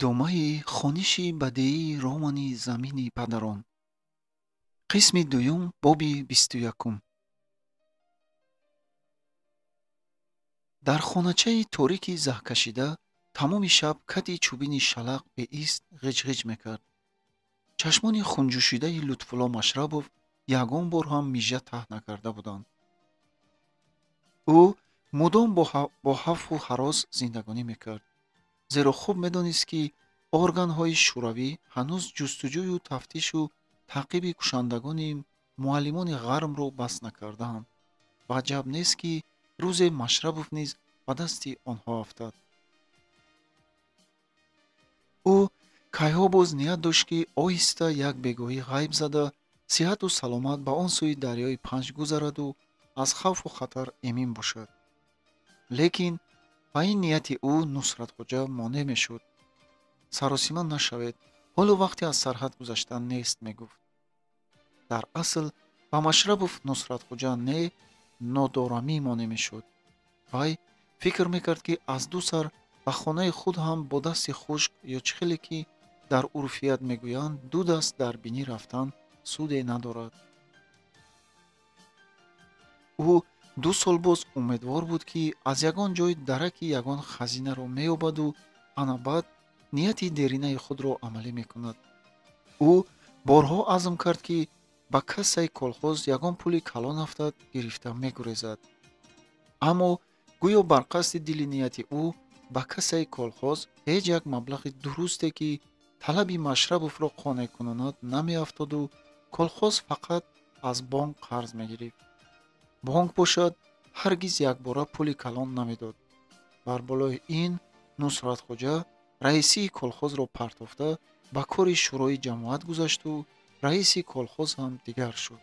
Идомаи хониши бадеии романи «Замини падарон». Қисми дуюм, боби 21. Дар хоначаи торики заҳкашида тамоми шаб кати чӯбини шалақ беист ғиҷ-ғиҷ мекард. Чашмони хунҷӯшидаи Лутфулло Машрабов ягон бор ҳам мижа таҳ накарда буданд. Ӯ мудом бо ҳавфу ҳарос зиндагонӣ мекард, зеро хуб медонист, ки органҳои шӯравӣ ҳанӯз ҷустуҷӯю тафтишу таъқиби кушандагони муаллимони ғармро бас накардаанд ва аҷаб нест, ки рӯзе Машрабов низ ба дасти онҳо афтад. Ӯ кайҳо боз ният дошт, ки оҳиста як бегоҳӣ ғайб зада, сиҳату саломат ба он сӯи дарёи Панҷ гузараду аз хавфу хатар эмин бошад. Лекин ба ин нияти ӯ Нусратхоҷа монеъ мешуд. Саросима нашавед, ҳоло вақте аз сарҳад гузаштан нест, мегуфт. Дар асл ба Машрабов Нусратхоҷа не, нодорамӣ монеъ мешуд. Вай фикр мекард, ки аз ду сар ба хонаи худ ҳам бо дасти хушк ё чӣ хеле ки дар урфият мегӯянд, ду даст дар бинӣ рафтан суде надорад. Ӯ 2 сол боз умедвор буд, ки аз ягон ҷой дараки ягон хазинаро меёбаду ана баъд нияти деринаи худро амалӣ мекунад. Ӯ борҳо азм кард, ки ба кассаи колхоз ягон пули калон афтад, гирифта мегурезад. Аммо гӯё бар қасди дили нияти ӯ ба кассаи колхоз ҳеҷ як маблағи дурусте, ки талаби Машрабовро қонеъ кунонад, намеафтоду колхоз фақат аз бонк қарз мегирифт. Бонк бошад, ҳаргиз якбора пули калон намедод. Бар болои ин Нусратхоҷа раисии колхозро партофта ба кори шӯрои ҷамоат гузашту раиси колхоз ҳам дигар шуд.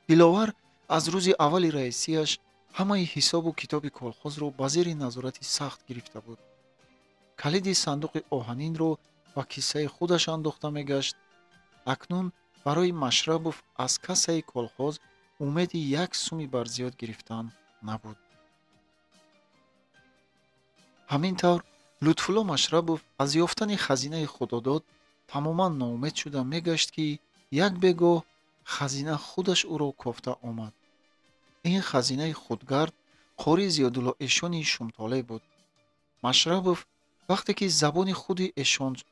Диловар аз рӯзи аввали раисияш ҳамаи ҳисобу китоби колхозро ба зери назорати сахт гирифта буд. Калиди сандуқи оҳанинро ба киссаи худаш андохта мегашт. Акнун барои Машрабов аз кассаи колхоз умеди як суми барзиёд гирифтан набуд. Ҳамин тавр Лутфулло Машрабов аз ёфтани хазинаи худодод тамоман ноумед шуда мегашт, ки як бегоҳ хазина худаш ӯро кофта омад. Ин хазинаи худгард қори Зиёдулло эшони шумтоле буд. Машрабов вақте ки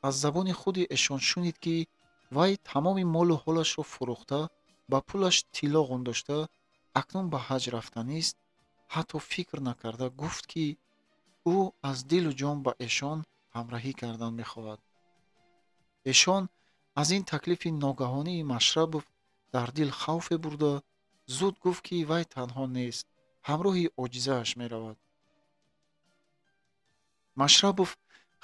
аз забони худи эшон шунид, ки вай тамоми молу ҳолашро фурӯхта, ба пулаш тилло ғундошта, акнун ба ҳаҷ рафтанист, ҳатто фикр накарда гуфт, ки ӯ аз дилу ҷон ба эшон ҳамраҳӣ кардан мехоҳад. Эшон аз ин таклифи ногаҳонии Машрабов дар дил хавфе бурда, зуд гуфт, ки вай танҳо нест, ҳамроҳи оҷизааш меравад. Машрабов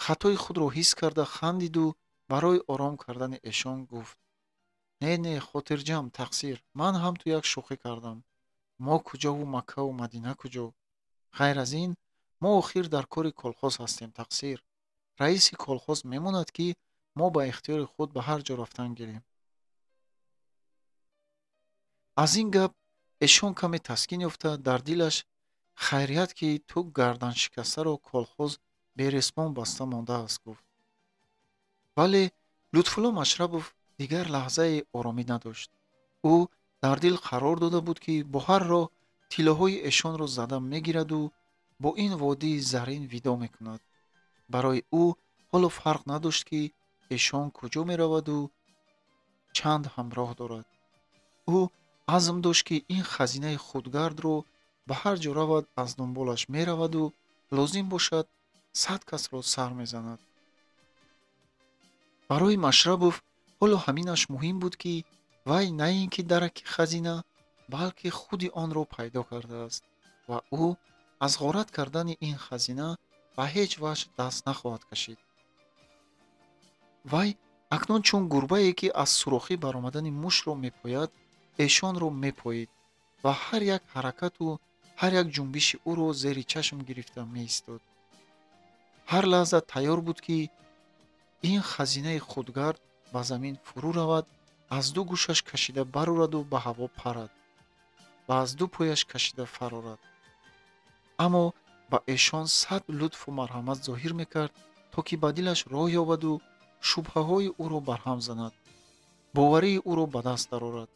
хатои худро ҳис карда хандиду барои ором кардани эшон гуфт: не, не, хотирҷам, тақсир, ман ҳам ту як шӯхӣ кардам. Мо куҷову Маккаву Мадина куҷо? Ғайр аз ин, мо охир дар кори колхоз ҳастем, тақсир. Раиси колхоз мемонад, ки мо ба ихтиёри худ ба ҳар ҷо рафтан гирем. Аз ин гап эшон каме таскин ёфта, дар дилаш хайрият, ки ту гарданшикастаро колхоз бересмон баста мондааст, гуфт. Вале Лутфулло Машрабов дигар лаҳзае оромӣ надошт. Ӯ дар дил қарор дода буд, ки бо ҳар роҳ тиллоҳои эшонро зада мегираду бо ин водии зарин видо мекунад. Барои ӯ ҳоло фарқ надошт, ки эшон куҷо мераваду чанд ҳамроҳ дорад. Ӯ азм дошт, ки ин хазинаи худгардро ба ҳар ҷо равад, аз дунболаш мераваду лозим бошад, 100 касро сар мезанад. Барои Машрабов ҳоло ҳаминаш муҳим буд, ки вай на ин ки дараки хазина, балки худи онро пайдо кардааст ва ӯ аз ғорат кардани ин хазина ба ҳеҷ ваҷҳ даст нахоҳад кашид. Вай акнун чун гурбае, ки аз сурохӣ баромадани мушро мепояд, эшонро мепоид ва ҳар як ҳаракату ҳар як ҷунбиши ӯро зери чашм гирифта меистод. Ҳар лаҳза тайёр буд, ки ин хазинаи худгард ба замин фурӯ равад, аз ду гӯшаш кашида барораду ба ҳаво парад ва аз ду пояш кашида фарорад. Аммо ба эшон сад лутфу марҳамат зоҳир мекард, то ки ба дилаш роҳ ёбаду шубҳаҳои ӯро барҳам занад, боварии ӯро ба даст дарорад.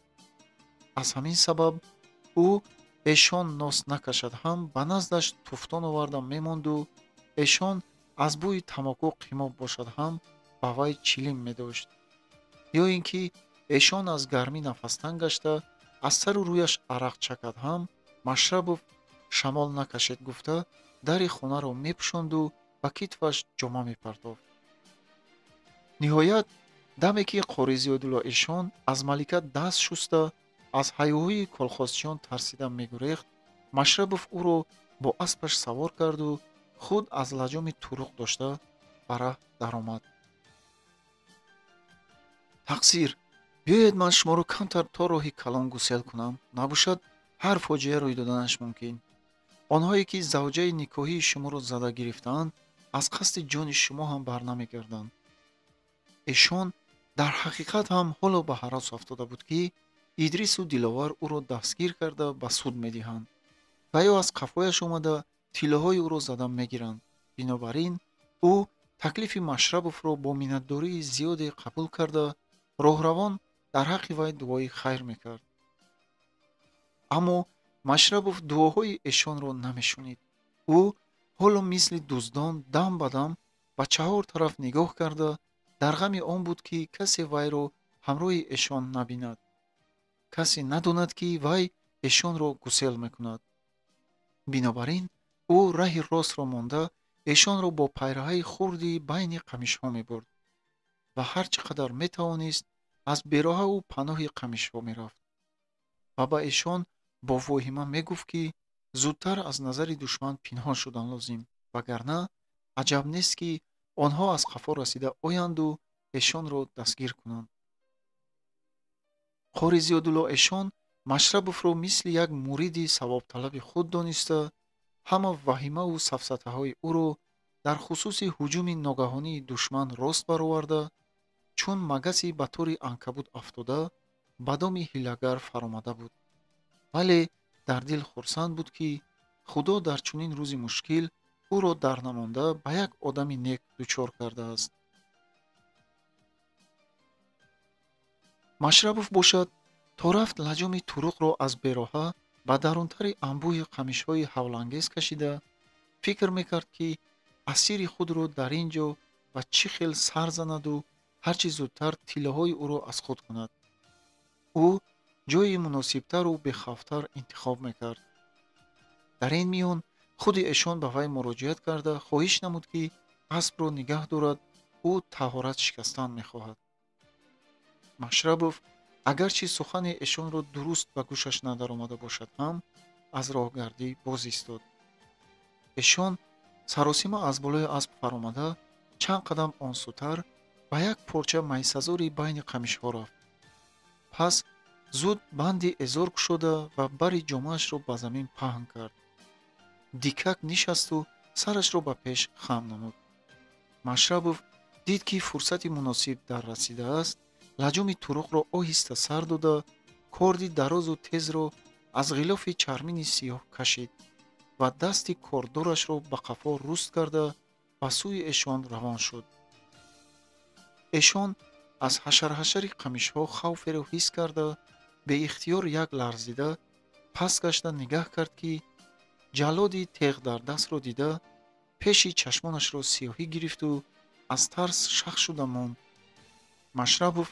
Аз ҳамин сабаб ӯ эшон нос накашад ҳам ба наздаш туфтон оварда мемонду эшон аз бӯи тамоку қимоб бошад ҳам ба вай чилим медошт. Ё ин ки эшон аз гармӣ нафастанг гашта аз сару рӯяш арақ чакад ҳам Машрабов шамол накашед гуфта дари хонаро мепӯшонду ба китфаш ҷома мепартофт. Ниҳоят даме ки Қори Зиёдулло эшон аз Малика даст шуста аз ҳайҳӯи колхозчиён тарсида мегурехт, Машрабов ӯро бо аспаш савор карду худ аз лаҷоми туруқ дошта ба раҳ даромад. Тақсир, биёед ман шуморо камтар то роҳи калон гусел кунам, набошад ҳар фоҷиа рӯй доданаш мумкин. Онҳое ки завҷаи никоҳии шуморо зада гирифтаанд, аз қасди ҷони шумо ҳам барнамегарданд. Эшон дар ҳақиқат ҳам ҳоло ба ҳарос афтода буд, ки Идрису Диловар ӯро дастгир карда ба суд медиҳанд ва ё аз қафояш омада тиллоҳои ӯро зада мегиранд. Бинобар ин ӯ таклифи Машрабовро бо миннатдории зиёде қабул карда роҳравон дар ҳаққи вай дуои хайр мекард. Аммо Машрабов дуоҳои эшонро намешунид. Ӯ ҳоло мисли дуздон дам ба дам ба чаҳор тараф нигоҳ карда дар ғами он буд, ки касе вайро ҳамроҳи эшон набинад, касе надонад, ки вай эшонро гусел мекунад. Бинобар ин ӯ раҳи ростро монда эшонро бо пайраҳаи хурди байни қамишҳо мебурд ва ҳар чӣ қадар метавонист аз бероҳаву паноҳи қамишҳо мерафт ва ба эшон бо воҳима мегуфт, ки зудтар аз назари душман пинҳон шудан лозим, вагарна аҷаб нест, ки онҳо аз қафо расида оянду эшонро дастгир кунанд. Қори Зиёдулло эшон Машрабовро мисли як муриди савобталаби худ дониста ҳама ваҳимаву сафсатаҳои ӯро дар хусуси ҳуҷуми ногаҳонии душман рост бароварда, чун магаси ба тори анкабут афтода ба доми ҳилагар фаромада буд. Вале дар дил хурсанд буд, ки Худо дар чунин рӯзи мушкил ӯро дарнамонда ба як одами нек дучор кардааст. Машрабов бошад то рафт лаҷоми туруқро аз бероҳа ба дарунтари анбӯҳи қамишҳои ҳавлангез кашида фикр мекард, ки асири худро дар ин ҷо ва чӣ хел сар занаду ҳарчи зудтар тиллоҳои ӯро аз худ кунад. Ӯ ҷойи муносибтару бехавфтар интихоб мекард. Дар ин миён худи эшон ба вай муроҷиат карда хоҳиш намуд, ки аспро нигаҳ дорад, ӯ таҳорат шикастан мехоҳад. Машрабов агарчи сухани эшонро дуруст ба гӯшаш надаромада бошад ҳам аз роҳгардӣ боз истод. Эшон саросима аз болои асп фаромада чанд қадам он сӯтар ба як порча майсазори байни қамишҳо рафт. Пас зуд банди эзор кушода ва бари ҷомаашро ба замин паҳн кард. Дикак нишасту сарашро ба пеш хам намуд. Машрабов дид, ки фурсати муносиб дар расидааст, лаҷоми туруқро оҳиста сар дода корди дарозу тезро аз ғилофи чармини сиёҳ кашид ва дасти кордорашро ба қафо руст карда ба сӯи эшон равон шуд. Эшон аз ҳашарҳашари қамишҳо хавферо ҳис карда беихтиёр як ларзида пас гашта нигаҳ кард, ки ҷаллоди теғ дар дастро дида пеши чашмонашро сиёҳӣ гирифту аз тарс шах шуда монд. Машрабов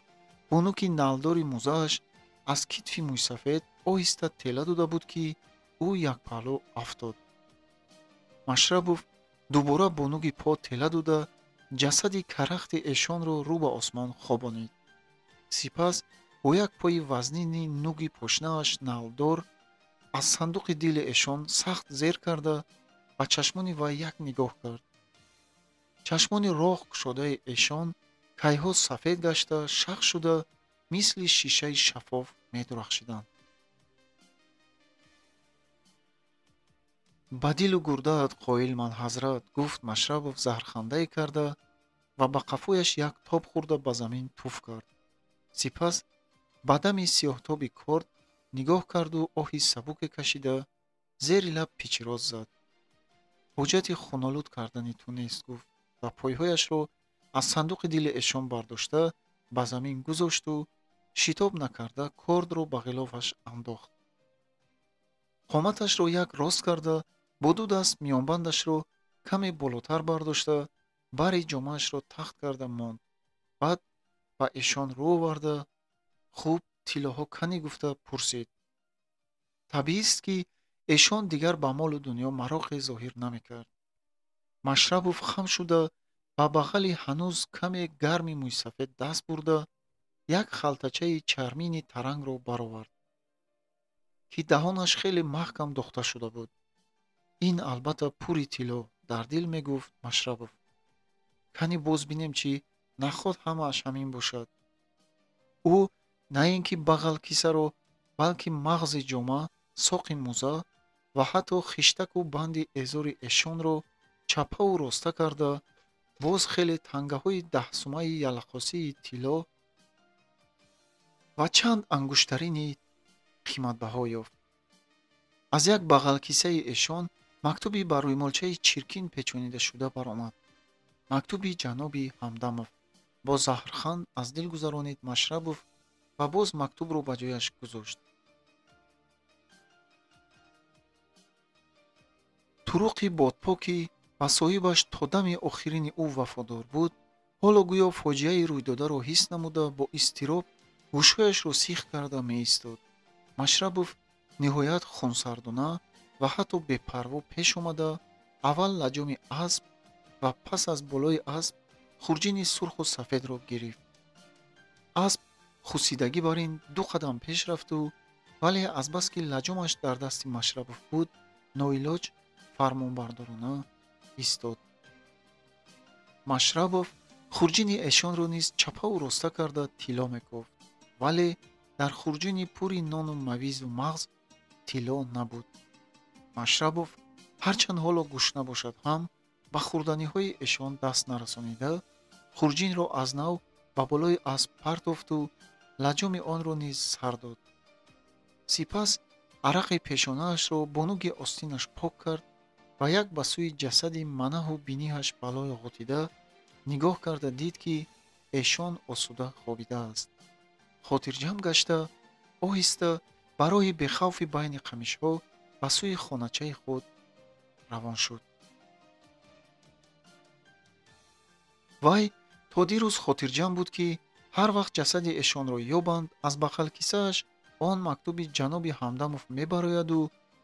бо нуки налдори музааш аз китфи мӯйсафед оҳиста тела дода буд, ки ӯ якпаҳлӯ афтод. Машрабов дубора бо нуги по тела дода ҷасади карахти эшонро рӯ ба осмон хобонид. Сипас бо як пои вазнини нуги пошнааш налдор аз сандуқи дили эшон сахт зер карда ба чашмони вай як нигоҳ кард. Чашмони роҳ кушодаи эшон кайҳо сафед гашта шах шуда мисли шишаи шаффоф медурахшиданд. Ба дилу гурдаат қоил ман, ҳазрат, гуфт Машрабов заҳрхандае карда ва ба қафояш як тоб хӯрда ба замин туф кард. Сипас ба дами сиёҳтоби корд нигоҳ карду оҳи сабуке кашида зери лаб пичироз зад. Ҳуҷҷати хунолуд кардани ту нест, гуфт ва пойҳояшро аз сандуқи дили эшон бардошта ба замин гузошту шитоб накарда кордро ба ғилофаш андохт. Қоматашро як рост карда, бо ду даст миёнбандашро каме болотар бардошта, бари ҷомаашро тахт карда монд. Баъд ба эшон рӯ оварда, хуб, тиллоҳо кани гуфта пурсид. Табиист, ки эшон дигар ба молу дунё мароқе зоҳир намекард. Машрабов хам шуда ба бағали ҳанӯз каме гарми мӯйсафед даст бурда, як халтачаи чармини тарангро баровард, ки даҳонаш хеле маҳкам духта шуда буд. Ин албатта пури тилло, дар дил мегуфт Машрабов. Кани боз бинем, чӣ наход ҳамааш ҳамин бошад. Ӯ на ин ки бағал кисаро, балки мағзи ҷома, соқи муза ва ҳатто хиштаку банди эзори эшонро чаппаву роста карда, боз хеле тангаҳои даҳсумаи ялақосии тилло ва чанд ангуштарини қиматбаҳо ёфт. Аз як бағалкисаи эшон мактуби ба рӯймолчаи чиркин печонидашуда баромад. Мактуби ҷаноби Ҳамдамов. Бо заҳрханд аз дил гузаронид Машрабов ва боз мактубро ба ҷояш гузошт. Туруқи бодпокӣ ба соҳибаш то дами охирини ӯ вафодор буд, ҳоло гӯё фоҷиаи рӯйдодаро ҳис намуда, бо изтироб гӯшҳояшро сих карда меистод. Машрабов ниҳоят хунсардона ва ҳатто бепарво пеш омада, аввал лаҷоми асп ва пас аз болои асп хурҷини сурху сафедро гирифт. Асп хусидагӣ бар ин ду қадам пеш рафту, вале азбаски лаҷомаш дар дасти Машрабов буд, ноилоҷ фармонбардорона истод. Машрабов хурҷини эшонро низ чаппаву роста карда тилло мекофт, вале дар хурҷини пури нону мавизу мағз тилло набуд. Машрабов ҳарчанд ҳоло гушна бошад ҳам, ба хӯрданиҳои эшон даст нарасонида, хурҷинро аз нав ба болои асп партофту лаҷоми онро низ сар дод. Сипас арақи пешонаашро бо нуги остинаш пок кард ва як ба сӯи ҷасади манаҳу биниҳаш балои ғутида нигоҳ карда дид, ки эшон осуда хобидааст. Хотирҷамъ гашта, оҳиста ба роҳи бехавфи байни қамишҳо ба сӯи хоначаи худ равон шуд. Вай то дирӯз хотирҷамъ буд, ки ҳар вақт ҷасади эшонро ёбанд, аз бағалкисааш он мактуби ҷаноби Ҳамдамов мебарояду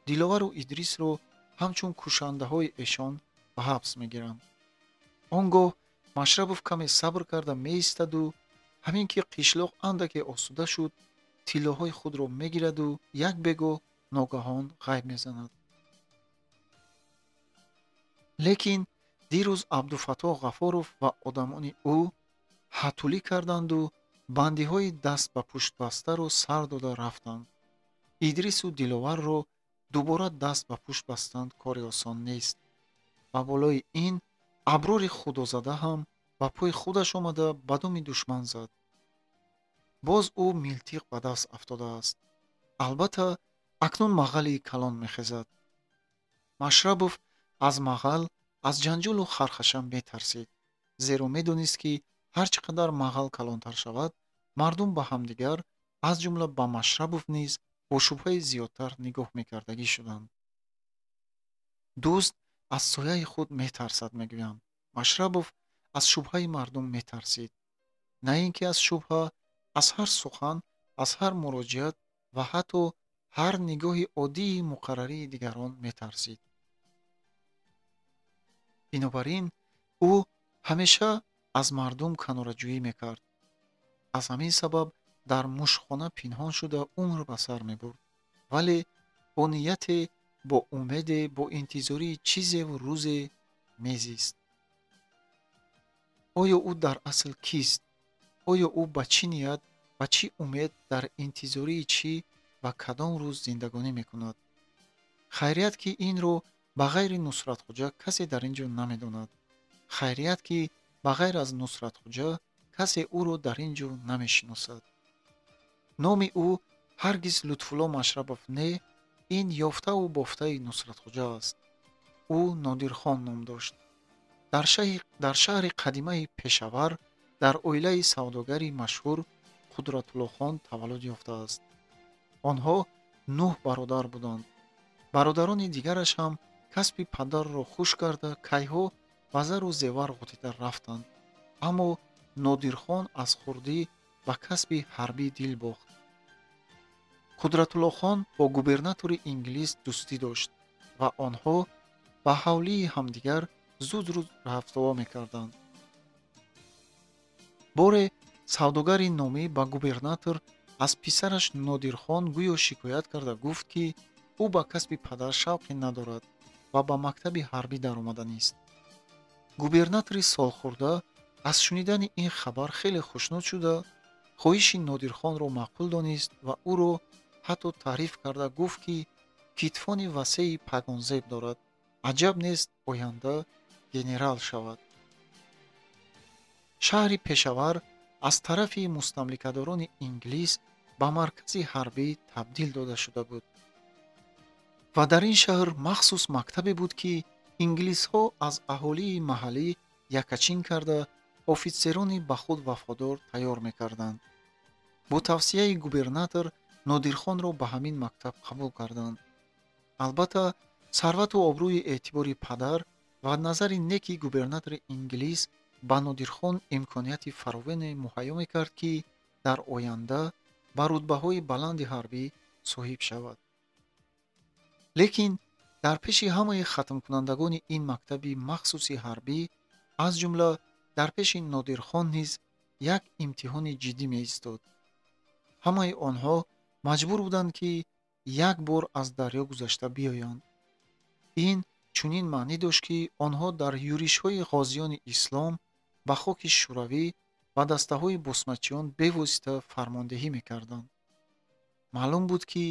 Диловару Идрисро ҳамчун кушандаҳои эшон ба ҳабс мегиранд. Он гоҳ Машрабов каме сабр карда меистаду ҳамин ки қишлоқ андаке осуда шуд, тиллоҳои худро мегираду як бегоҳ ногаҳон ғайб мезанад. Лекин дирӯз Абдуфаттоҳ Ғафоров ва одамони ӯ ҳатулӣ карданду бандиҳои даст ба пушт бастаро сар дода рафтанд. Идрису Диловарро дубора даст ба пушт бастанд кори осон нест. Ба болои ин Аброри худозада ҳам ба пои худаш омада ба думи душман зад. Боз ӯ милтиқ ба даст афтодааст. Албатта, акнун мағали калон мехезад. Машрабов аз мағал, аз ҷанҷолу хархаша метарсид, зеро медонист, ки ҳар чӣ қадар мағал калонтар шавад, мардум ба ҳамдигар, аз ҷумла ба Машрабов низ бо шубҳаи зиёдтар нигоҳ мекардагӣ шуданд. Дӯст аз сояи худ метарсад, мегӯянд. Машрабов аз шубҳаи мардум метарсид. На ин ки аз шубҳа, аз ҳар сухан, аз ҳар муроҷиат ва ҳатто ҳар нигоҳи оддии муқаррарии дигарон метарсид. Бинобар ин, ӯ ҳамеша аз мардум канораҷӯӣ мекард. Аз ҳамин сабаб дар мушхона пинҳон шуда умр ба сар мебурд, вале бо нияте, бо умеде, бо интизории чизеву рӯзе мезист. Оё ӯ дар асл кист? Оё ӯ ба чӣ ният, ба чӣ умед, дар интизории чӣ ва кадом рӯз зиндагонӣ мекунад? Хайрият, ки инро ба ғайри Нусратхоҷа касе дар ин ҷо намедонад. Хайрият, ки ба ғайр аз Нусратхоҷа касе ӯро дар ин ҷо намешиносад. Номи ӯ ҳаргиз Лутфулло Машрабов не, ин ёфтаву бофтаи Нусратхоҷа аст. Ӯ Нодирхон ном дошт. Дар шаҳри қадимаи Пешавар дар оилаи савдогари машҳур Қудратуллохон таваллуд ёфтааст. Онҳо 9 бародар буданд. Бародарони дигараш ҳам касби падарро хуш карда, кайҳо ба зару зевар ғутида рафтанд. Аммо Нодирхон аз хурдӣ ба касби ҳарбӣ дил бохт. Қудратуллохон бо губернатори инглис дӯстӣ дошт ва онҳо ба ҳавлии ҳамдигар зуд-зуд рафтуо мекарданд. Боре савдогари номӣ ба губернатор аз писараш Нодирхон гӯё шикоят карда гуфт, ки ӯ ба касби падар шавқе надорад ва ба мактаби ҳарбӣ даромаданист. Губернатори солхӯрда аз шунидани ин хабар хеле хушнуд шуда, хоҳиши Нодирхонро маъқул донист ва ӯро ҳатто таъриф карда гуфт, ки китфони васеи пагонзеб дорад, аҷаб нест оянда генерал шавад. Шаҳри Пешавар аз тарафи мустамликадорони инглис ба маркази ҳарбӣ табдил дода шуда буд ва дар ин шаҳр махсус мактабе буд, ки инглисҳо аз аҳолии маҳаллӣ якачин карда офитсерони ба худ вафодор тайёр мекарданд. Бо тавсияи губернатор Нодирхонро ба ҳамин мактаб қабул карданд. Албатта, сарвату обрӯи эътибори падар ва назари неки губернатори инглис ба Нодирхон имконияти фаровоне муҳайё мекард, ки дар оянда ба рутбаҳои баланди ҳарбӣ соҳиб шавад. Лекин дар пеши ҳамаи хатмкунандагони ин мактаби махсуси ҳарбӣ, аз ҷумла дар пеши Нодирхон низ як имтиҳони ҷиддӣ меистод. Ҳамаи онҳо маҷбур буданд, ки як бор аз дарё гузашта биёянд. Ин чунин маънӣ дошт, ки онҳо дар юришҳои ғозиёни ислом ба хоки шӯравӣ ва дастаҳои босмачиён бевосита фармондеҳӣ мекарданд. Маълум буд, ки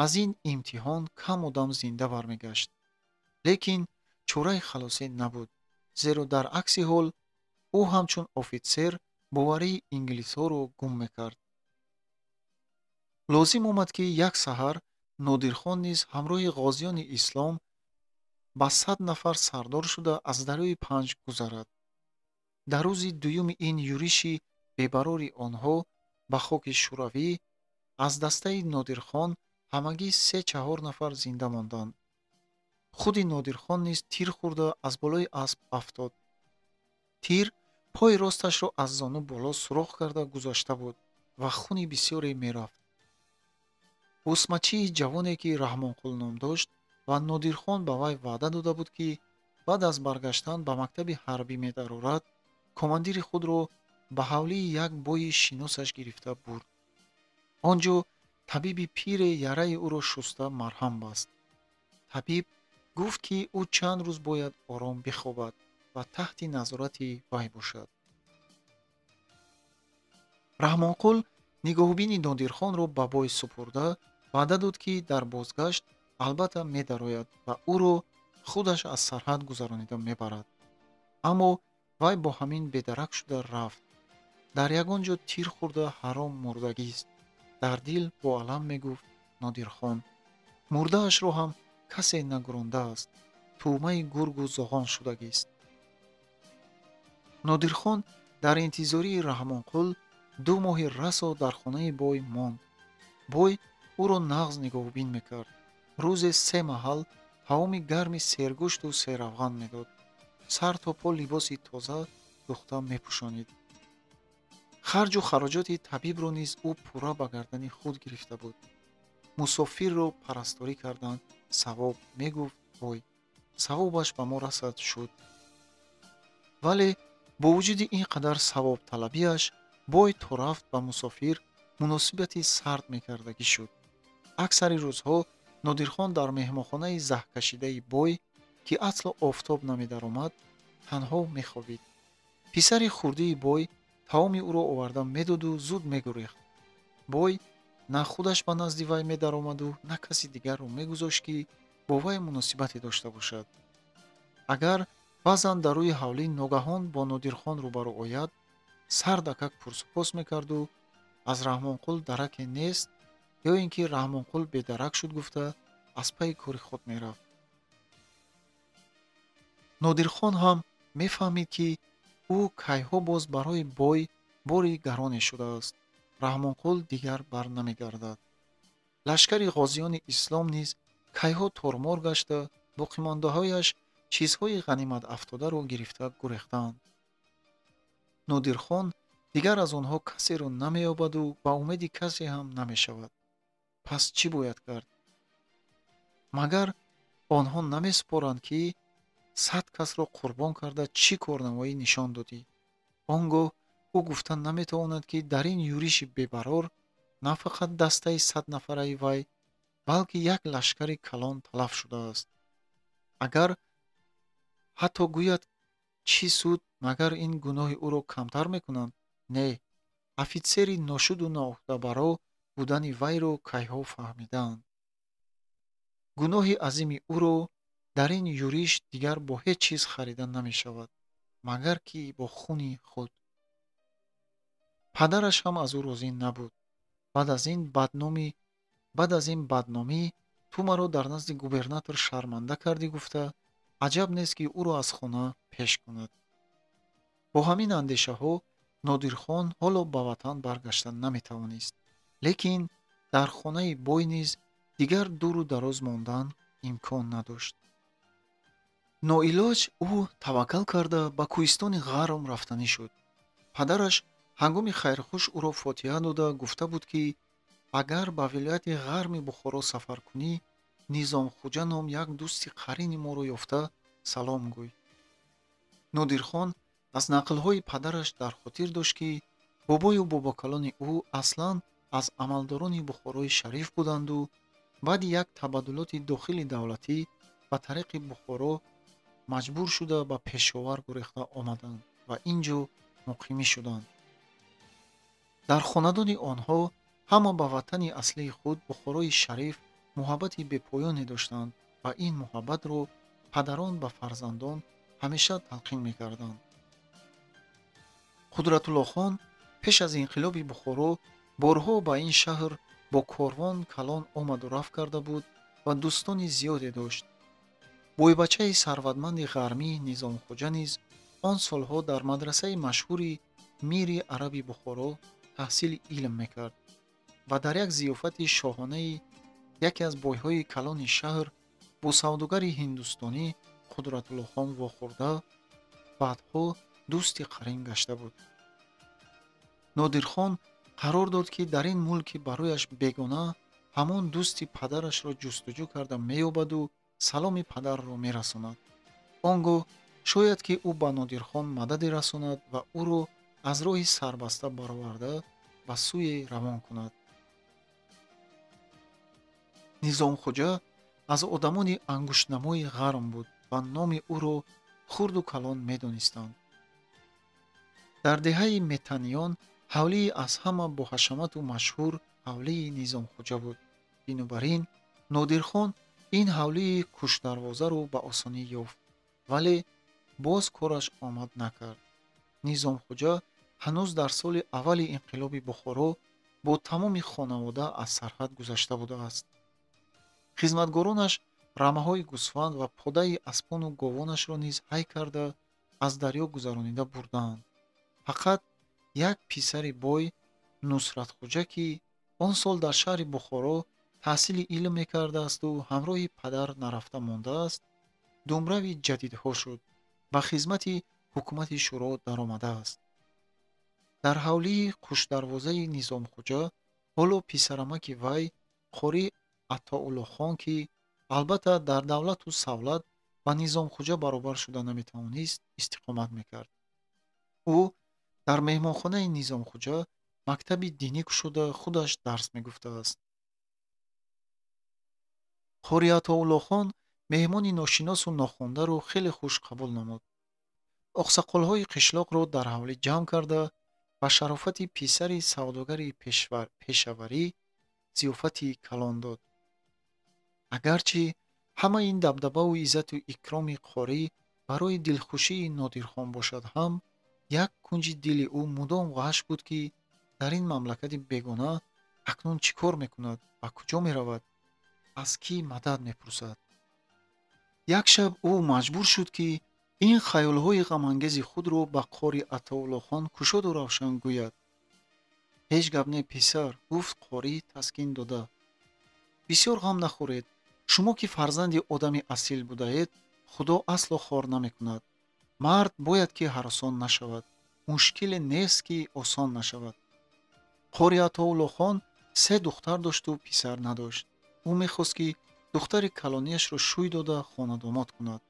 аз ин имтиҳон кам одам зинда бармегашт. Лекин чораи халосӣ набуд, зеро дар акси ҳол ӯ ҳамчун офитсер боварии инглисҳоро гум мекард. Лозим омад, ки як саҳар Нодирхон низ ҳамроҳи ғозиёни ислом ба 100 нафар сардор шуда аз дарёи Панҷ гузарад. Дар рӯзи дуюми ин юриши бебарори онҳо ба хоки шӯравӣ аз дастаи Нодирхон ҳамагӣ 3-4 нафар зинда монданд. Худи Нодирхон низ тир хӯрда аз болои асп афтод. Тир пои росташро аз зону боло сурох карда гузашта буд ва хуни бисёре мерафт. Босмачии ҷавоне, ки Раҳмонқул ном дошт ва Нодирхон ба вай ваъда дода буд, ки баъд аз баргаштан ба мактаби ҳарбӣ медарорад, командири худро ба ҳавлии як бои шиносаш гирифта бурд. Он ҷо табиби пире яраи ӯро шуста марҳам баст. Табиб гуфт, ки ӯ чанд рӯз бояд ором бихобад ва таҳти назорати вай бошад. Раҳмонқул нигоҳубини Нодирхонро ба бой супурда ваъда дод, ки дар бозгашт албатта медарояд ва ӯро худаш аз сарҳад гузаронида мебарад. Аммо вай бо ҳамин бедарак шуда рафт. Дар ягон ҷо тир хӯрда ҳаром мурдагист. Дар дил бо алам мегуфт Нодирхон. Мурдаашро ҳам касе нагурондааст. Тӯъмаи гургу зоғон шудагист. Нодирхон дар интизории Раҳмонқул 2 моҳи расо дар хонаи бой монд. Бой ӯро нағз нигоҳубин мекард. Рӯзе 3 маҳал таоми гарми сергӯшту серавған медод. Сар то по либоси тоза духта мепӯшонид. Харҷу хароҷоти табибро низ ӯ пурра ба гардани худ гирифта буд. Мусофирро парасторӣ кардан савоб, мегуфт бой. Савобаш ба мо расад шуд. Вале бо вуҷуди ин қадар савобталабиаш, бой то рафт ба мусофир муносибати сард мекардагӣ шуд. Аксари рӯзҳо Нодирхон дар меҳмонхонаи заҳкашидаи бой, ки асло офтоб намедаромад, танҳо мехобид. Писари хурдии бой таоми ӯро оварда медоду зуд мегурехт. Бой на худаш ба назди вай медаромаду на каси дигарро мегузошт, ки бо вай муносибате дошта бошад. Агар баъзан дар рӯи ҳавлӣ ногаҳон бо Нодирхон рӯбарӯ ояд, сардакак пурсупос мекарду аз Раҳмонқул дараке нест ё ин ки Раҳмонқул бедарак шуд гуфта аз пайи кори худ мерафт. Нодирхон ҳам Мефаҳмид, ки ӯ кайҳо боз барои бой бори гароне шудааст. Раҳмонқул дигар бар намегардад. Лашкари ғозиёни ислом низ кайҳо тормор гашта, боқимондаҳояш чизҳои ғанимат афтодаро гирифта гурехтаанд. Нодирхон дигар аз онҳо касеро намеёбаду ба умеди касе ҳам намешавад. Пас чӣ бояд кард? Магар онҳо намесупоранд, ки 100 касро қурбон карда чӣ корнамоӣ нишон додӣ? Он гоҳ ӯ гуфта наметавонад, ки дар ин юриши бебарор на фақат дастаи 100 нафараи вай, балки як лашкари калон талаф шудааст. Агар ҳатто гӯяд, чӣ суд, магар ин гуноҳи ӯро камтар мекунанд? Не, офитсери ношуду ноуҳдабаро будани вайро кайҳо фаҳмидаанд. Гуноҳи азими ӯро дар ин юриш дигар бо ҳеҷ чиз харида намешавад, магар ки бо хуни худ. Падараш ҳам аз ӯ розӣ набуд. Баъд аз ин бадномӣ ту маро дар назди губернатор шарманда кардӣ гуфта, аҷаб нест, ки ӯро аз хона пеш кунад. Бо ҳамин андешаҳо Нодирхон ҳоло ба ватан баргашта наметавонист. Лекин дар хонаи бой низ дигар дуру дароз мондан имкон надошт. Ноилоҷ ӯ таваккал карда ба кӯҳистони Ғарм рафтанӣ шуд. Падараш ҳангоми хайрхуш ӯро фотиҳа дода гуфта буд, ки агар ба вилояти Ғарми Бухоро сафар кунӣ, Низомхуҷа ном як дӯсти қарини моро ёфта салом гӯй. Нодирхон аз нақлҳои падараш дар хотир дошт, ки бобою бобокалони ӯ аслан аз амалдорони Бухорои шариф буданду баъди як табаддулоти дохили давлатӣ ба тариқи Бухоро маҷбур шуда ба Пешовар гурехта омаданд ва ин ҷо муқимӣ шуданд. Дар хонадони онҳо ҳама ба ватани аслии худ Бухорои шариф муҳаббати бепоёне доштанд ва ин муҳаббатро падарон ба фарзандон ҳамеша талқин мекарданд. Қудратуллохон пеш аз инқилоби Бухоро борҳо ба ин шаҳр бо корвон калон омаду рафт карда буд ва дӯстони зиёде дошт. Бойбачаи сарватманди ғармӣ Низомхуҷа низ он солҳо дар мадрасаи машҳури мири араби Бухоро таҳсили илм мекард ва дар як зиёфати шоҳонаи яке аз бойҳои калони шаҳр бо савдогари ҳиндустонӣ Қудратуллохон вохӯрда, баъдҳо дӯсти қарин гашта буд. Нодирхон қарор дод, ки дар ин мулки барояш бегона ҳамон дӯсти падарашро ҷустуҷӯ карда меёбаду саломи падарро мерасонад. Он гоҳ шояд, ки ӯ ба Нодирхон мададе расонад ва ӯро аз роҳи сарбаста бароварда ба сӯе равон кунад. Низомхуҷа аз одамони ангуштнамои Ғарм буд ва номи ӯро хурду калон медонистанд. Дар деҳаи Метаниён ҳавлии аз ҳама боҳашамату машҳур ҳавлии Низомхуҷа буд. Бинобар ин Нодирхон ин ҳавлии кушдарвозаро ба осонӣ ёфт, вале боз кораш омад накард. Низомхуҷа ҳанӯз дар соли аввали инқилоби Бухоро бо тамоми хонавода аз сарҳад гузашта будааст. Хизматгоронаш рамаҳои гӯсфанд ва подаи аспону говонашро низ ҳай карда аз дарё гузаронида бурдаанд. Фақат як писари бой Нусратхуҷа, ки он сол дар шаҳри Бухоро таҳсили илм мекардаасту ҳамроҳи падар нарафта мондааст, думрави ҷадидҳо шуд, ба хизмати ҳукумати шӯро даромадааст. Дар ҳавлии қушдарвозаи Низомхуҷа ҳоло писарамаки вай қори Атоуллохон, ки албатта дар давлату савлат ба Низомхуҷа баробар шуда наметавонист, истиқомат мекард. Ӯ дар меҳмонхонаи Низомхуҷа мактаби динӣ кушода худаш дарс мегуфтааст. Қори Атоуллохон меҳмони ношиносу нохондаро хеле хуш қабул намуд. Оқсақолҳои қишлоқро дар ҳавлӣ ҷамъ карда ба шарофати писари савдогари пешаварӣ зиёфати калон дод. Агарчи ҳамаи ин дабдабаву иззату икроми қорӣ барои дилхушии Нодирхон бошад ҳам, як кунҷи дили ӯ мудом ғаш буд, ки дар ин мамлакати бегона акнун чӣ кор мекунад, ба куҷо меравад, аз кӣ мадад мепурсад. Як шаб ӯ маҷбур шуд, ки Ин хаёлҳои ғамангези худро ба Қори Атоуллохон кушоду равшан гӯяд. Ҳеҷ гап не, писар, гуфт қорӣ таскин дода. Бисёр ғам нахӯред. Шумо ки фарзанди одами асил будаед, Худо асло хор намекунад. Мард бояд ки ҳаросон нашавад. Мушкиле нест ки осон нашавад. Қори Атоуллохон 3 духтар дошту писар надошт. Ӯ мехост ки духтари калонияшро шӯй дода хонадомод кунад.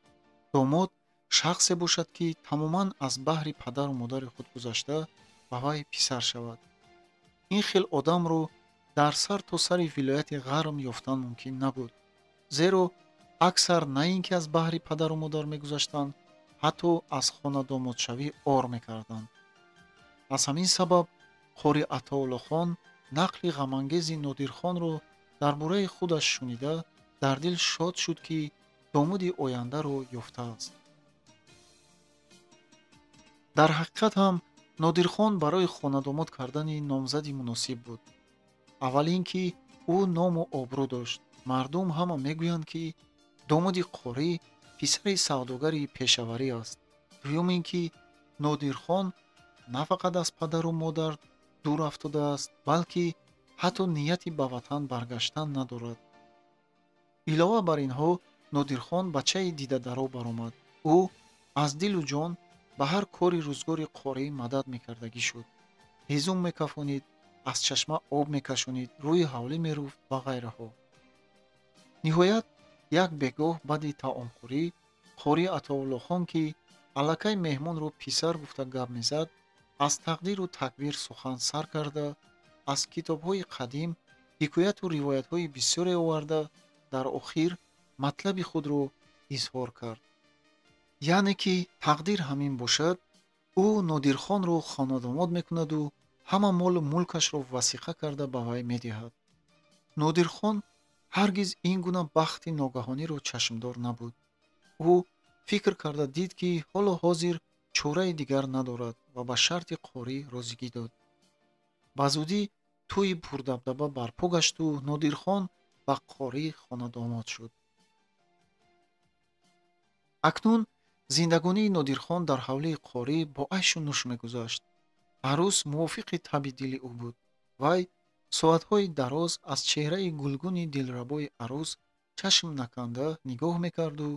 Домод шахсе бошад ки тамоман аз баҳри падару модари худ гузашта ба вай писар шавад. Ин хел одамро дар сар то сари вилояти Ғарм ёфтан мумкин набуд, зеро аксар на ин ки аз баҳри падару модар мегузаштанд, ҳатто аз хонадомодшавӣ ор мекарданд. Аз ҳамин сабаб Қори Атоуллохон нақли ғамангези Нодирхонро дар бораи худаш шунида дар дил шод шуд ки домоди ояндаро ёфтааст. Дар ҳақиқат ҳам Нодирхон барои хонадомод кардани номзади муносиб буд. Аввал ин ки ӯ ному обрӯ дошт. Мардум ҳама мегӯянд ки домоди қорӣ писари савдогари пешаварӣ аст. Дуюм ин ки Нодирхон на фақат аз падару модар дур афтодааст, балки ҳатто нияти ба ватан баргаштан надорад. Илова бар инҳо Нодирхон бачаи дидадаро баромад. Ӯ аз дилу ҷон ба ҳар кори рӯзгори қорӣ мадад мекардагӣ шуд. Ҳезум мекафонид, аз чашма об мекашонид, рӯи ҳавлӣ меруфт ва ғайраҳо. Ниҳоят як бегоҳ баъди таомхӯрӣ Қори Атоуллохон ки аллакай меҳмонро писар гуфта гап мезад, аз тақдиру такбир сухан сар карда, аз китобҳои қадим ҳикояту ривоятҳои бисёре оварда, дар охир матлаби худро изҳор кард. Яъне ки тақдир ҳамин бошад, ӯ Нодирхонро хонадомод мекунаду ҳама молу мулкашро васиқа карда ба вай медиҳад. Нодирхон ҳаргиз ин гуна бахти ногаҳониро чашмдор набуд. Ӯ фикр карда дид ки ҳоло ҳозир чораи дигар надорад ва ба шарти қорӣ розигӣ дод. Ба зудӣ тӯйи пурдабдаба барпо гашту Нодирхон ба қорӣ хонадомод шуд. Акнун зиндагонии Нодирхон дар ҳавлии қорӣ бо айшу нӯш мегузашт. Арӯс мувофиқи таби дили ӯ буд. Вай соатҳои дароз аз чеҳраи гулгуни дилрабои арӯс чашм наканда нигоҳ мекарду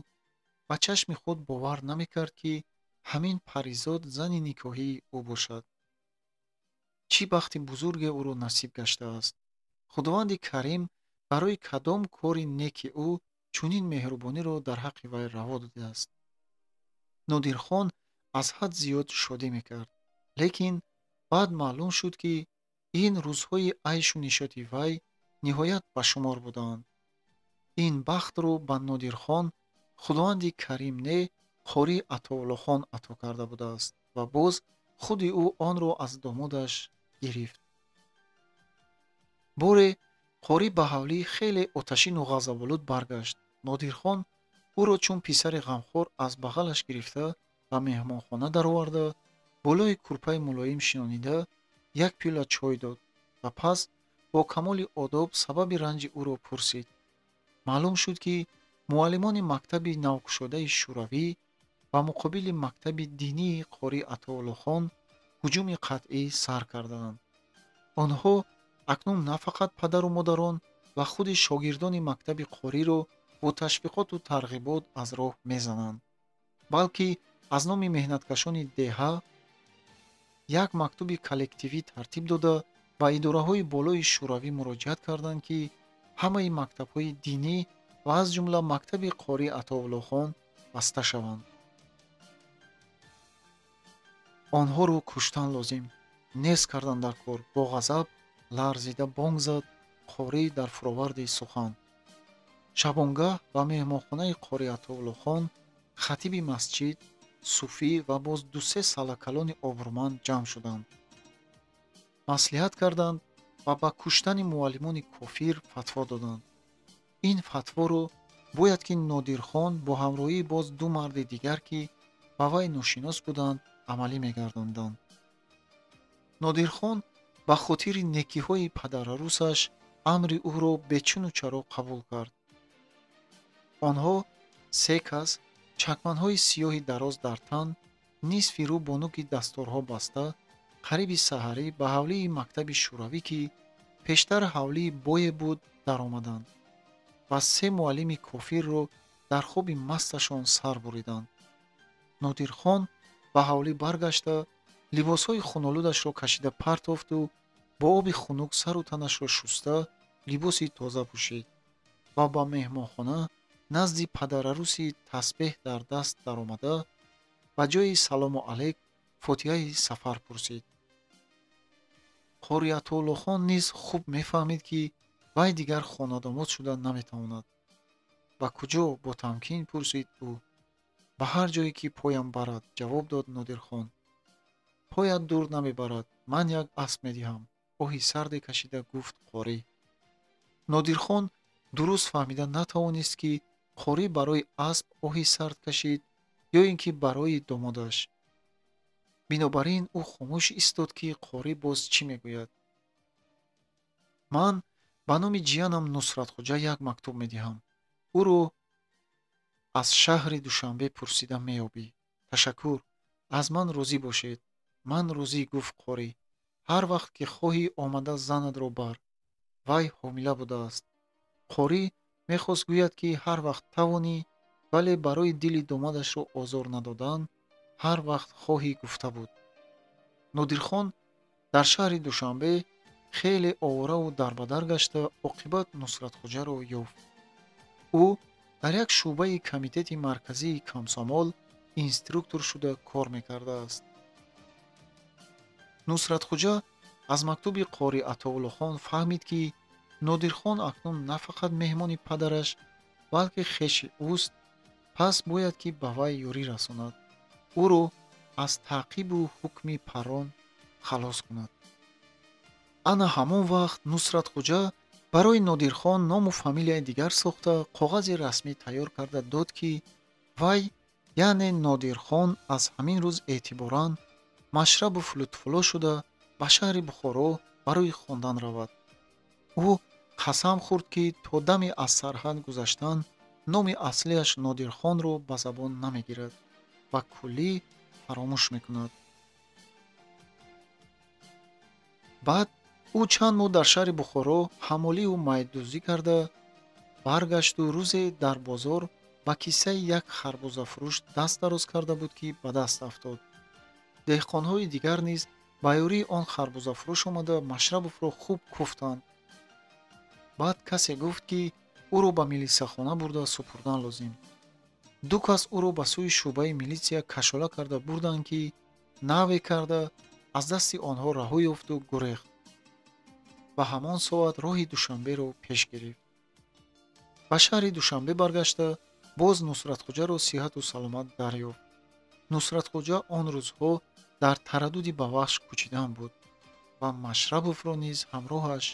ба чашми худ бовар намекард ки ҳамин паризод зани никоҳии ӯ бошад. Чӣ бахти бузурге ӯро насиб гаштааст. Худованди Карим барои кадом кори неки ӯ чунин меҳрубониро дар ҳаққи вай раво додааст. Нодирхон аз ҳад зиёд шодӣ мекард, лекин баъд маълум шуд ки ин рӯзҳои айшу нишоти вай ниҳоят ба шумор буданд. Ин бахтро ба Нодирхон Худованди Карим не, Қори Атоуллохон ато карда будааст ва боз худи ӯ онро аз домодаш гирифт. Боре қорӣ ба ҳавлӣ хеле оташину ғазаболуд баргашт. Нодирхон ӯро чун писари ғамхор аз бағалаш гирифта ба меҳмонхона дароварда, болои курпаи мулоим шинонида як пиёла чой дод ва пас бо камоли одоб сабаби ранҷи ӯро пурсид. Маълум шуд ки муаллимони мактаби навкушодаи шӯравӣ ба муқобили мактаби динии Қори Атоуллохон ҳуҷуми қатъӣ сар кардаанд. Онҳо акнун на фақат падару модарон ва худи шогирдони мактаби қориро бо ташвиқоту тарғибот аз роҳ мезананд, балки аз номи меҳнаткашони деҳа як мактуби коллективӣ тартиб дода ба идораҳои болои шӯравӣ муроҷиат карданд ки ҳамаи мактабҳои динӣ ва аз ҷумла мактаби Қори Атоуллохон баста шаванд. Онҳоро куштан лозим, нест кардан дар кор. Бо ғазаб ларзида бонг зад қорӣ дар фуроварди сухан. Шабонгаҳ ба меҳмонхонаи Қори Атоуллохон хатиби масҷид, суфӣ ва боз ду-се салакалони обрӯманд ҷамъ шуданд. Маслиҳат карданд ва ба куштани муаллимони кофир фатво доданд. Ин фатворо бояд ки Нодирхон бо ҳамроҳии боз ду марди дигар ки ба вай ношинос буданд амалӣ мегардонданд. Нодирхон ба хотири некиҳои падарарӯсаш амри ӯро бечуну чаро қабул кард. Онҳо се кас чакманҳои сиёҳи дароз дар тан, нисфи рӯ бо нуки дасторҳо баста, қариби саҳарӣ ба ҳавлии мактаби шӯравӣ, ки пештар ҳавлии бое буд, даромаданд ва се муаллими кофирро дар хоби масташон сар буриданд. Нодирхон ба ҳавлӣ баргашта, либосҳои хунолудашро кашида партофту бо оби хунук сару танашро шуста, либоси тоза пӯшид ва ба меҳмонхона назди падараруси тасбеҳ дар даст даромада, ба ҷои салому алайк фотиҳаи сафар пурсид. Қори Атоуллохон низ хуб мефаҳмид, ки вай дигар хонадомод шуда наметавонад. Ба куҷо? Бо тамкин пурсид ӯ. Ба ҳар ҷое ки поям барад, ҷавоб дод Нодирхон. Поят дур намебарад, ман як асп медиҳам, оҳи сарде кашида гуфт қорӣ. Нодирхон дуруст фаҳмида натавонист, ки қорӣ барои асп оҳи сард кашид ё ин ки барои домодаш. Бинобар ин ӯ хомӯш истод, ки қорӣ боз чӣ мегӯяд. Ман ба номи ҷиянам Нусратхоҷа як мактуб медиҳам. Ӯро аз шаҳри Душанбе пурсида меёбӣ. Ташаккур, аз ман розӣ бошед. Ман розӣ, гуфт қорӣ. Ҳар вақт ки хоҳӣ омада занатро бар. Вай ҳомила будааст. Қорӣ мехост гӯяд, ки ҳар вақт тавонӣ, вале барои дили домадашро озор надодан ҳар вақт хоҳӣ гуфта буд. Нодирхон дар шаҳри Душанбе хеле овораву дарбадар гашта, оқибат Нусратхоҷаро ёфт. Ӯ дар як шӯъбаи комитети марказии комсомол инструктор шуда кор мекардааст. Нусратхоҷа аз мактуби қори Атоуллохон фаҳмид, ки Нодирхон акнун на фақат меҳмони падараш, балки хеши ӯст, пас бояд ки ба вай ёрӣ расонад, ӯро аз таъқибу ҳукми паррон халос кунад. Ана ҳамон вақт Нусратхоҷа барои Нодирхон ному фамилияи дигар сохта, коғази расмӣ тайёр карда дод, ки вай, яъне Нодирхон, аз ҳамин рӯз эътиборан Машрабов Лутфулло шуда ба шаҳри Бухоро барои хондан равад. Ӯ қасам хӯрд, ки то дами аз сарҳад гузаштан номи аслиаш Нодирхонро ба забон намегирад ва куллӣ фаромӯш мекунад. Баъд ӯ чанд моҳ дар шаҳри Бухоро ҳамолию майдӯзӣ карда баргашту рӯзе дар бозор ба кисаи як харбузафурӯш даст дароз карда буд, ки ба даст афтод. Деҳқонҳои дигар низ ба ёрии он харбузафурӯш омада Машрабовро хуб куфтанд. Баъд касе гуфт, ки ӯро ба милисахона бурда супурдан лозим. Ду кас ӯро ба сӯи шӯъбаи милитсия кашола карда бурданд, ки наве карда аз дасти онҳо раҳо ёфту гурехт. Ба ҳамон соат роҳи Душанберо пеш гирифт. Ба шаҳри Душанбе баргашта боз Нусратхоҷаро сиҳату саломат дарёфт. Нусратхоҷа он рӯзҳо дар тараддуди ба Вахш кӯчидан буд ва Машрабовро низ ҳамроҳаш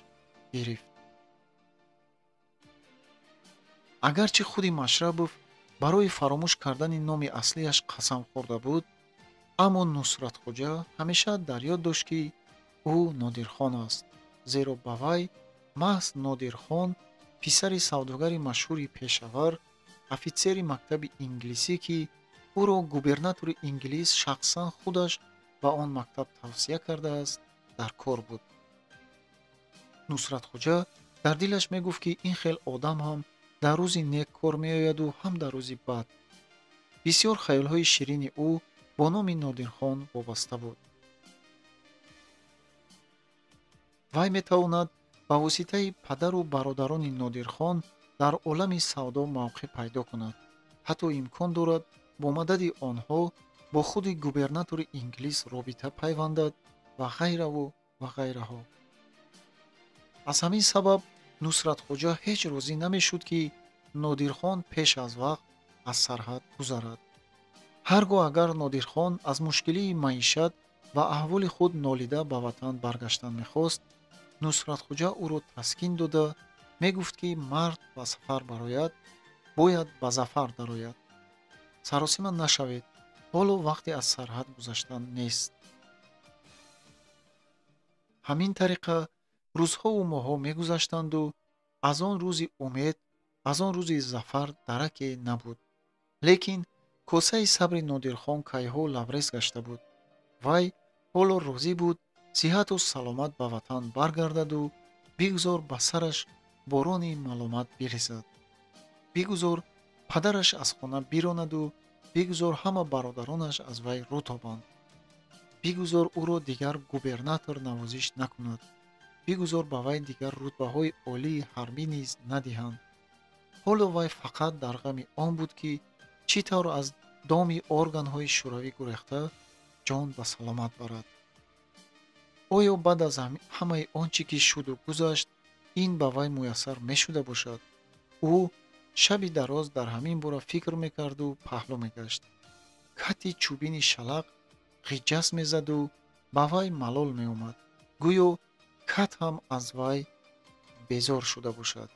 гирифт. Агарчи худи Машрабов барои фаромӯш кардани номи аслиаш қасам хӯрда буд, аммо Нусратхоҷа ҳамеша дар ёд дошт, ки ӯ Нодирхон аст, зеро ба вай маҳз Нодирхон, писари савдогари машҳури пешавар, офитсери мактаби инглисӣ, ки ӯро губернатори инглис шахсан худаш ба он мактаб тавсия кардааст, дар кор буд. Нусратхоҷа дар дилаш мегуфт, ки ин хел одам ҳам дар рӯзи нек кор меояду ҳам дар рӯзи бад. Бисёр хаёлҳои ширини ӯ бо номи Нодирхон вобаста буд. Вай метавонад ба воситаи падару бародарони Нодирхон дар олами савдо мавқеъ пайдо кунад. Ҳатто имкон дорад бо мадади онҳо бо худи губернатори инглис робита пайвандад ва ғайраву ва ғайраҳо. Аз ҳамин сабаб Нусратхоҷа ҳеҷ розӣ намешуд, ки Нодирхон пеш аз вақт аз сарҳад гузарад. Ҳар гоҳ агар Нодирхон аз мушкилии маишат ва аҳволи худ нолида ба ватан баргаштан мехост, Нусратхоҷа ӯро таскин дода мегуфт, ки мард ба сафар барояд, бояд ба зафар дарояд. Саросима нашавед, ҳоло вақте аз сарҳад гузаштан нест. Ҳамин тариқа рӯзҳову моҳҳо мегузаштанду аз он рӯзи умед, аз он рӯзи зафар дараке набуд. Лекин Косаи сабри Нодирхон кайҳо лабрез гашта буд. Вай ҳоло розӣ буд сиҳату саломат ба ватан баргардаду бигузор ба сараш борони маломат бирезад. Бигузор падараш аз хона биронаду бигузор ҳама бародаронаш аз вай рӯ тобанд. Бигузор ӯро дигар губернатор навозиш накунад. Бигузор ба вай дигар рутбаҳои олии ҳарбӣ низ надиҳанд. Ҳоло вай фақат дар ғами он буд, ки чӣ тавр аз доми органҳои шӯравӣ гурехта ҷон ба саломат барад. Оё баъд аз ҳамаи он чӣ ки шуду гузашт, ин ба вай муяссар мешуда бошад? Ӯ шаби дароз дар ҳамин бора фикр мекарду паҳлӯ мегашт. Кати чӯбини шалақ ғиҷас мезаду ба вай малол меомад, гӯё кат ҳам аз вай безор шуда бошад.